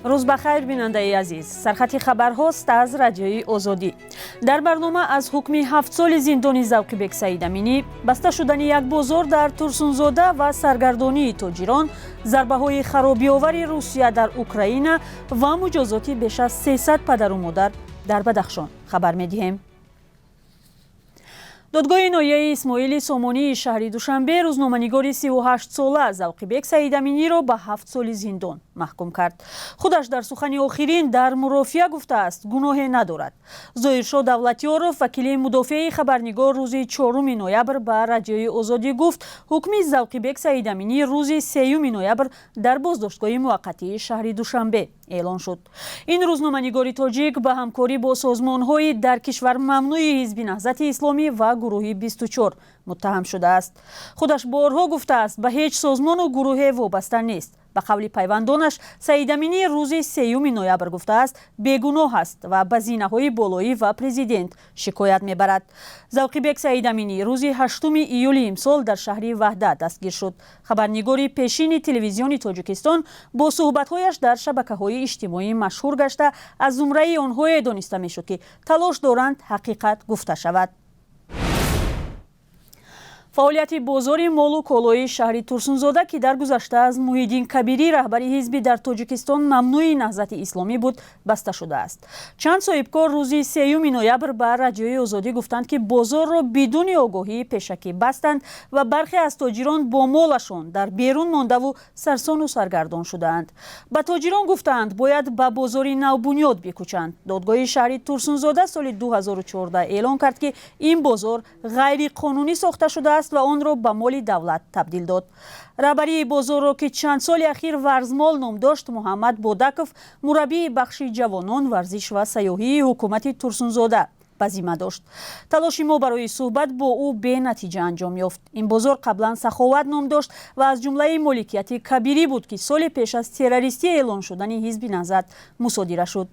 Рӯз ба хайр, бинандаи азиз. Сархати хабарҳост аз Радиои Озодӣ. Дар барнома аз ҳукми 7 соли зиндони Завқибек Саидаминӣ, баста шудани як бозор дар Турсунзода ва саргардонии тоҷирон, зарбаҳои харобиовари Русия дар Украина ва муҷозоти беш аз 300 падару модар дар Бадахшон хабар медиҳем. Додгоҳи ноҳияи Исмоили Сомонии шаҳри Душанбе рӯзноманигори 38-сола Завқибек Саидаминиро ба 7 соли зиндон маҳкум кард. Худаш дар сухани охирин дар мурофиа гуфтааст, гуноҳе надорад. Зоҳиршо Давлатёров, вакили мудофиаи хабарнигор, рӯзи 4 ноябр ба Радиои Озодӣ гуфт, ҳукми Завқибек Саидаминӣ рӯзи 3 ноябр дар боздоштгоҳи муваққатии шаҳри Душанбе эълон шуд. Ин рӯзноманигори тоҷик ба ҳамкорӣ бо созмонҳои дар кишвар мамнӯи Ҳизби Наҳзати Исломӣ ва гурӯҳи 24 муттаҳам шудааст. Худаш борҳо гуфтааст, ба ҳеҷ созмону гурӯҳе вобаста нест. Ба қавли пайвандонаш, Саидаминӣ рӯзи 3 ноябр гуфтааст, бегуноҳ аст ва ба зинаҳои болоӣ ва президент шикоят мебарад. Завқибек Саидаминӣ рӯзи 8 июли имсол дар шаҳри Ваҳдат дастгир шуд. Хабарнигори пешини Телевизиони Тоҷикистон бо суҳбатҳояш дар шабакаҳои иҷтимоӣ машҳур гашта, аз зумраи онҳое дониста мешуд, ки талош доранд ҳақиқат гуфта шавад. Фаъолияти бозори молу колои шаҳри Турсунзода, ки дар гузашта аз Муҳиддин Кабирӣ, раҳбари ҳизби дар Тоҷикистон мамнӯи Наҳзати Исломӣ буд, баста шудааст. Чанд соҳибкор рӯзи 3 ноябр ба Радиои Озодӣ гуфтанд, ки бозорро бидуни огоҳии пешакӣ бастанд ва бархе аз тоҷирон бо молашон дар берун мондаву сарсону саргардон шудаанд. Ба тоҷирон гуфтаанд, бояд ба бозори навбунёд бикӯчанд. Додгоҳи шаҳри Турсунзода соли 2014 эълон кард, ки ин бозор ғайриқонунӣ сохта шудааст ва онро ба моли давлат табдил дод. Раҳбарии бозорро, ки чанд соли ахир Варзмол ном дошт, Муҳаммад Бодаков, мураббии бахши ҷавонон, варзиш ва сайёҳии ҳукумати Турсунзода, ба зимма дошт. Талоши мо барои суҳбат бо ӯ бенатиҷа анҷом ёфт. Ин бозор қаблан Саховат ном дошт ва аз ҷумлаи моликияти Кабирӣ буд, ки соли пеш аз террористӣ эълон шудани ҳизби Наҳзат мусодира шуд.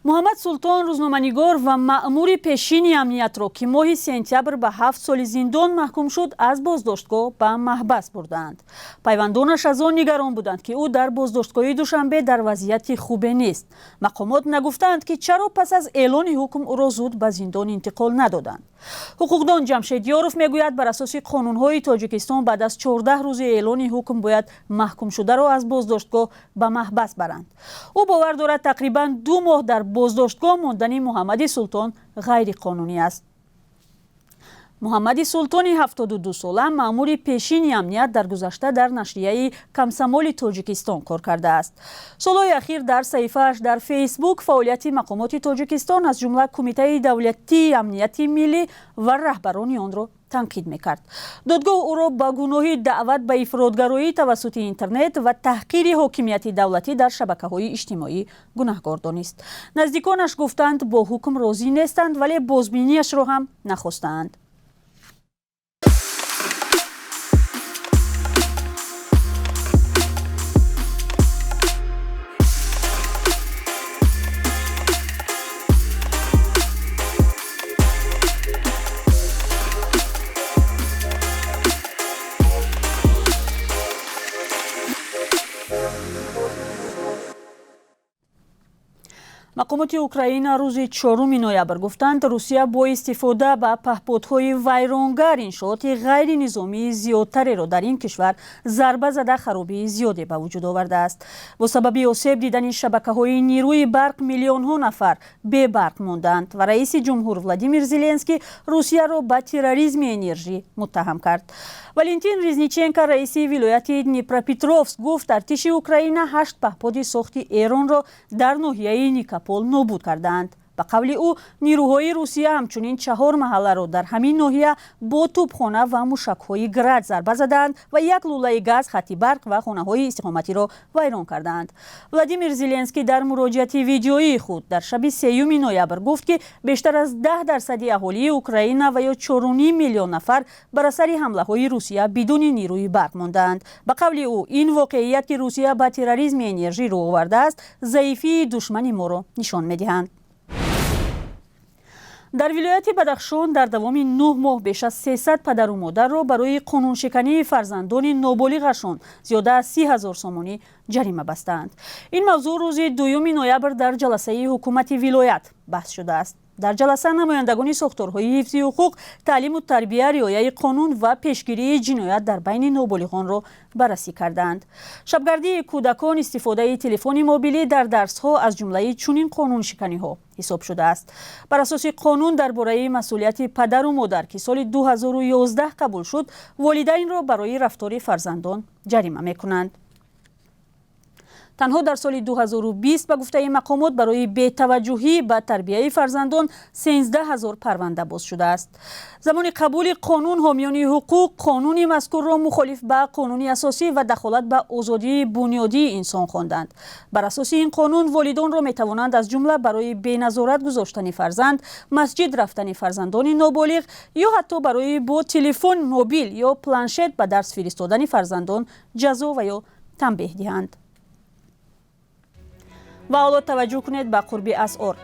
Муҳаммад Султон, рӯзноманигор ва маъмури пешини амниятро, ки моҳи сентябр ба 7 соли зиндон маҳкум шуд, аз боздоштгоҳ ба маҳбас бурдаанд. Пайвандонаш аз он нигарон буданд, ки ӯ дар боздоштгоҳи Душанбе дар вазъияти хубе нест. Мақомот нагуфтаанд, ки чаро пас аз эълони ҳукм ӯро зуд ба зиндон интиқол надоданд. Ҳуқуқдон Ҷамшед Ёров мегӯяд, бар асоси қонунҳои Тоҷикистон баъд аз 14 рӯзи эълони ҳукм бояд маҳкумшударо аз боздоштгоҳ ба маҳбас баранд. Ӯ бовар дорад, тақрибан 2 моҳ дар боздоштгоҳ мондани Муҳаммади Султон ғайриқонунӣ аст. Муҳаммади Султони 72-сола, маъмури пешини амният, дар гузашта дар нашрияи Комсомоли Тоҷикистон кор кардааст. Солҳои ахир дар саҳифааш дар Фейсбук фаъолияти мақомоти Тоҷикистон, аз ҷумла Кумитаи давлатии амнияти миллӣ ва раҳбарони онро танқид мекард. Додгоҳ ӯро ба гуноҳи даъват ба ифротгароӣ тавассути интернет ва таҳқири ҳокимияти давлатӣ дар шабакаҳои иҷтимоӣ гунаҳгор донист. Наздиконаш гуфтанд, бо ҳукм розӣ нестанд, вале бозбиниашро ҳам нахостаанд. Мақомоти Украина рӯзи 4 ноябр гуфтанд, Русия бо истифода ба паҳподҳои вайронгар иншооти ғайринизомии зиёдтареро дар ин кишвар зарба зада, харобии зиёде ба вуҷуд овардааст. Бо сабаби осеб дидани шабакаҳои нерӯи барқ миллионҳо нафар бебарқ мондаанд ва раиси ҷумҳур Владимир Зеленский Русияро ба терроризми энержӣ муттаҳам кард. Валентин Резниченко, раиси вилояти Днепропетровск, гуфт, артиши Украина ҳашт паҳподи сохти Эронро дар ноҳияи Никопол нобуд кардаанд. Ба қавли ӯ, нирӯҳои Русия ҳамчунин чаҳор маҳалларо дар ҳамин ноҳия бо тӯбхона ва мушакҳои Град зарба задаанд ва як лӯлаи газ, хатти барқ ва хонаҳои истиқоматиро вайрон кардаанд. Владимир Зеленский дар муроҷиати видеоии худ дар шаби 3 ноябр гуфт, ки бештар аз 10 дарсади аҳолии Украина ва ё 4,5 миллион нафар бар асари ҳамлаҳои Русия бидуни нирӯи барқ мондаанд. Ба қавли ӯ, ин воқеият, ки Русия ба терроризми энержӣ рӯ овардааст, заифии душмани моро нишон медиҳанд. Дар вилояти Бадахшон дар давоми 9 моҳ беш аз 300 падару модарро барои қонуншикании фарзандони ноболиғашон зиёда аз 30 000 сомонӣ ҷарима бастаанд. Ин мавзӯъ рӯзи 2 ноябр дар ҷаласаи ҳукумати вилоят баҳс шудааст. Дар ҷаласа намояндагони сохторҳои ҳифзи ҳуқуқ, таълиму тарбия, риояи қонун ва пешгирии ҷиноят дар байни ноболиғонро баррасӣ кардаанд. Шабгардии кӯдакон, истифодаи телефони мобилӣ дар дарсҳо аз ҷумлаи чунин қонуншиканиҳо ҳисоб шудааст. Бар асоси қонун дар бораи масъулияти падару модар, ки соли 2011 қабул шуд, волидайнро барои рафтори фарзандон ҷарима мекунанд. Танҳо дар соли 2020, ба гуфтаи мақомот, барои бетаваҷҷӯҳӣ ба тарбияи фарзандон 13 ҳазор парванда боз шудааст. Замони қабули қонун ҳомиёни ҳуқуқ қонуни мазкурро мухолиф ба қонуни асосӣ ва дахолат ба озодии бунёдии инсон хонданд. Бар асоси ин қонун волидонро метавонанд аз ҷумла барои беназорат гузоштани фарзанд, масҷид рафтани фарзандони ноболиғ ё ҳатто барои бо телефон мобил ё планшет ба дарс фиристодани фарзандон ҷазо ва ё танбеҳ диҳанд. Ва ҳоло таваҷҷӯҳ кунед ба қурби асъор.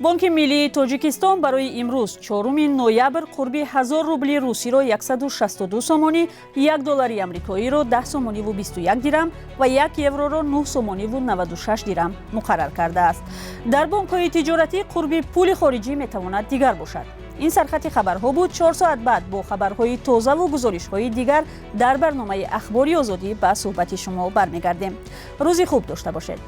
Бонки миллии Тоҷикистон барои имрӯз, 4 ноябр, қурби 1000 рубли русиро 162 сомонӣ, 1 доллари амрикоиро 10 сомониву 21 дирам ва 1 евроро 9 сомониву 96 дирам муқаррар кардааст. Дар бонкҳои тиҷоратӣ қурби пули хориҷӣ метавонад дигар бошад. Ин сархати хабарҳо буд. 4 соат баъд бо хабарҳои тозаву гузоришҳои дигар дар барномаи Ахбори Озодӣ ба суҳбати шумо бармегардем. Рӯзи хуб дошта бошед.